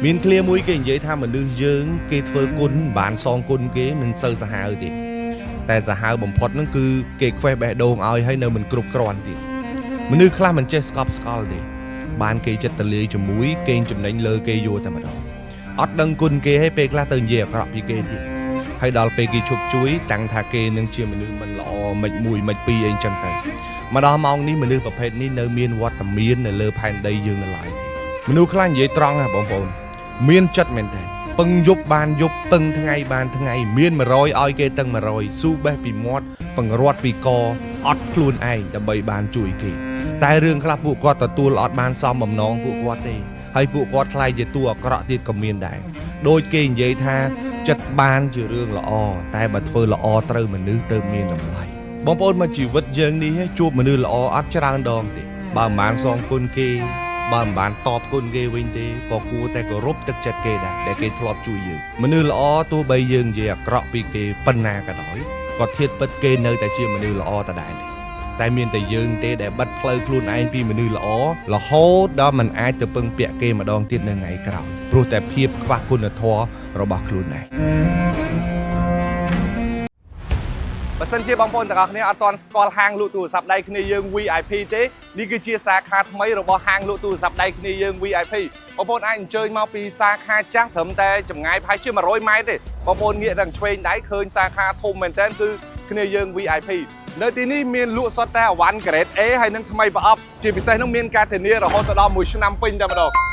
មានឃ្លាមួយគេនិយាយថាមនុស្សយើងគេធ្វើគុណមិនបានសងគុណគេមិនសូវសាហាវទេតែសាហាវបំផុតហ្នឹងគឺគេខ្វេះបេះដូងឲ្យហើយនៅមិនគ្រប់គ្រាន់ទៀតមនុស្សខ្លះមិនចេះស្កប់ស្កល់ទេបានគេចិត្តតលាយជាមួយគេចំណេញលើគេយួរតែម្ដងអត់ដឹងគុណគេហើយពេលខ្លះទៅនិយាយអាក្រក់ពីគេទៀតហើយដល់ពេលគេឈប់ជួយតាំងថាគេនឹងជាមនុស្សមិនល្អមិនមួយមិនពីរអីចឹងទៅមកដល់ម៉ោងនេះមនុស្សប្រភេទនេះនៅមានវត្តមាននៅលើផែនដីយើងនៅឡើយទេមនុស្សខ្លះនិយាយត្រង់ណាបងប្អូន មានចិត្តមែនតើពឹងយប់បានយប់ពឹងថ្ងៃបានថ្ងៃមាន100ឲ្យគេទាំង100ស៊ូបេះពីមាត់ពង្រត់ពីកអត់ខ្លួនឯងដើម្បីបានជួយគេតែរឿងខ្លះពួកគាត់ទទួលអត់បានសមបំណងពួកគាត់ទេហើយពួកគាត់ខ្លាយជាតួអាក្រក់ទៀតក៏មានដែរដូចគេនិយាយថាចិត្តបានជារឿងល្អតែបើធ្វើល្អត្រូវមនុស្សទៅមានតម្លៃបងប្អូនមកជីវិតយើងនេះជួបមនុស្សល្អអត់ច្រើនដងទេបើមិនបានសងគុណគេ បើមិនបានតបគុណគេវិញទេក៏គួរតែគោរពទឹកចិត្តគេដែរដែលគេធ្លាប់ជួយយើងមនុស្សល្អទោះបីយើងនិយាយអាក្រក់ពីគេប៉ុណ្ណាក៏ដោយក៏ធៀបពិតគេនៅតែជាមនុស្សល្អដដែលទេតែមានតែយើងទេដែលបិទផ្លូវខ្លួនឯងពីមនុស្សល្អរហូតដល់មិនអាចទៅពឹងពាក់គេម្ដងទៀតនៅថ្ងៃក្រោយព្រោះតែភាពខ្វះគុណធម៌របស់ខ្លួនឯង បើសិនជាបងប្អូនទាំងអស់គ្នាអត់ទាន់ស្គាល់ហាងលក់ទូរស័ព្ទដៃគ្នាយើង VIP ទេនេះគឺជាសាខាថ្មីរបស់ហាងលក់ទូរស័ព្ទដៃគ្នាយើង VIP បងប្អូនអាចអញ្ជើញមកពីសាខាចាស់ត្រឹមតែចម្ងាយប្រហែលជា100ម៉ែត្រទេបងប្អូនងាកទាំងឆ្វេងដៃឃើញសាខាធំមែនទែនគឺគ្នាយើង VIP នៅទីនេះមានលក់សុទ្ធតែអវ៉ាន់ grade A ហើយនឹងថ្មីប្រអប់ជាពិសេសនោះមានការធានារហូតដល់1ឆ្នាំពេញតែម្ដង។